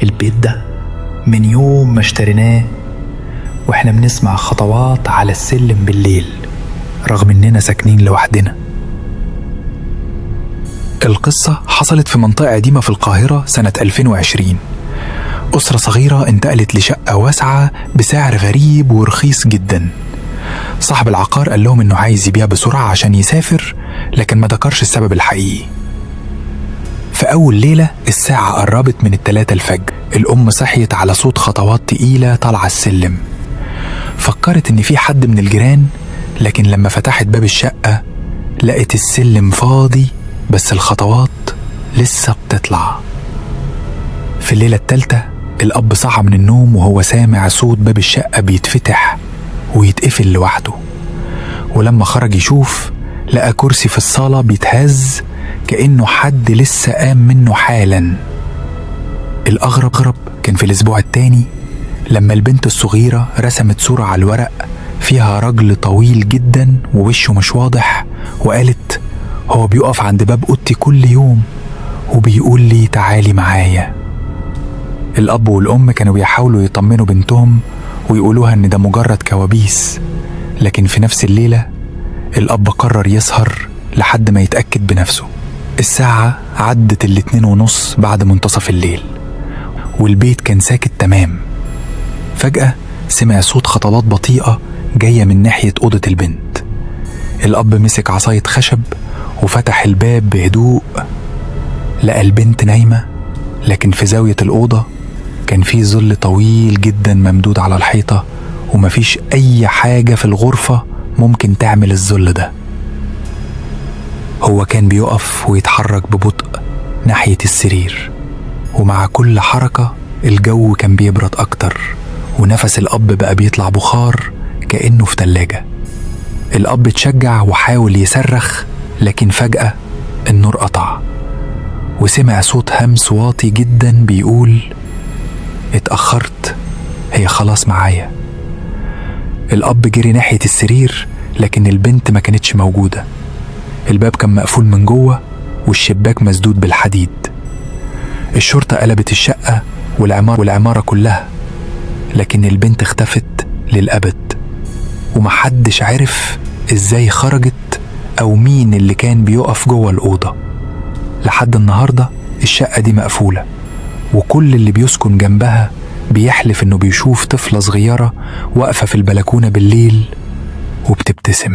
البيت ده من يوم ما اشتريناه واحنا بنسمع خطوات على السلم بالليل رغم اننا ساكنين لوحدنا. القصة حصلت في منطقة قديمة في القاهرة سنة 2020. أسرة صغيرة انتقلت لشقة واسعة بسعر غريب ورخيص جدا. صاحب العقار قال لهم انه عايز يبيع بسرعة عشان يسافر، لكن ما ذكرش السبب الحقيقي. في أول ليلة الساعة قربت من 3 الفجر. الأم صحيت على صوت خطوات تقيلة طالعة السلم. فكرت إن في حد من الجيران، لكن لما فتحت باب الشقة لقت السلم فاضي، بس الخطوات لسه بتطلع. في الليلة التالتة الأب صحى من النوم وهو سامع صوت باب الشقة بيتفتح ويتقفل لوحده، ولما خرج يشوف لقى كرسي في الصالة بيتهز كأنه حد لسه قام منه حالا. الأغرب كان في الأسبوع التاني لما البنت الصغيرة رسمت صورة على الورق فيها رجل طويل جدا ووشه مش واضح، وقالت هو بيقف عند باب أوضتي كل يوم وبيقول لي تعالي معايا. الأب والأم كانوا بيحاولوا يطمنوا بنتهم ويقولوها إن ده مجرد كوابيس، لكن في نفس الليلة الأب قرر يسهر لحد ما يتأكد بنفسه. الساعة عدت 2:30 بعد منتصف الليل، والبيت كان ساكت تمام. فجأة سمع صوت خطوات بطيئة جاية من ناحية أوضة البنت. الأب مسك عصاية خشب وفتح الباب بهدوء. لقى البنت نايمة، لكن في زاوية الأوضة كان في ظل طويل جدا ممدود على الحيطة، ومفيش أي حاجة في الغرفة ممكن تعمل الظل ده. هو كان بيقف ويتحرك ببطء ناحية السرير، ومع كل حركة الجو كان بيبرد أكتر، ونفس الأب بقى بيطلع بخار كأنه في تلاجة. الأب اتشجع وحاول يصرخ، لكن فجأة النور قطع، وسمع صوت همس واطي جدا بيقول اتأخرت، هي خلاص معايا. الأب جري ناحية السرير، لكن البنت ما كانتش موجودة. الباب كان مقفول من جوه والشباك مسدود بالحديد. الشرطة قلبت الشقة والعمارة كلها، لكن البنت اختفت للأبد، ومحدش عرف ازاي خرجت أو مين اللي كان بيقف جوه الأوضة. لحد النهاردة الشقة دي مقفولة، وكل اللي بيسكن جنبها بيحلف إنه بيشوف طفلة صغيرة واقفة في البلكونة بالليل وبتبتسم.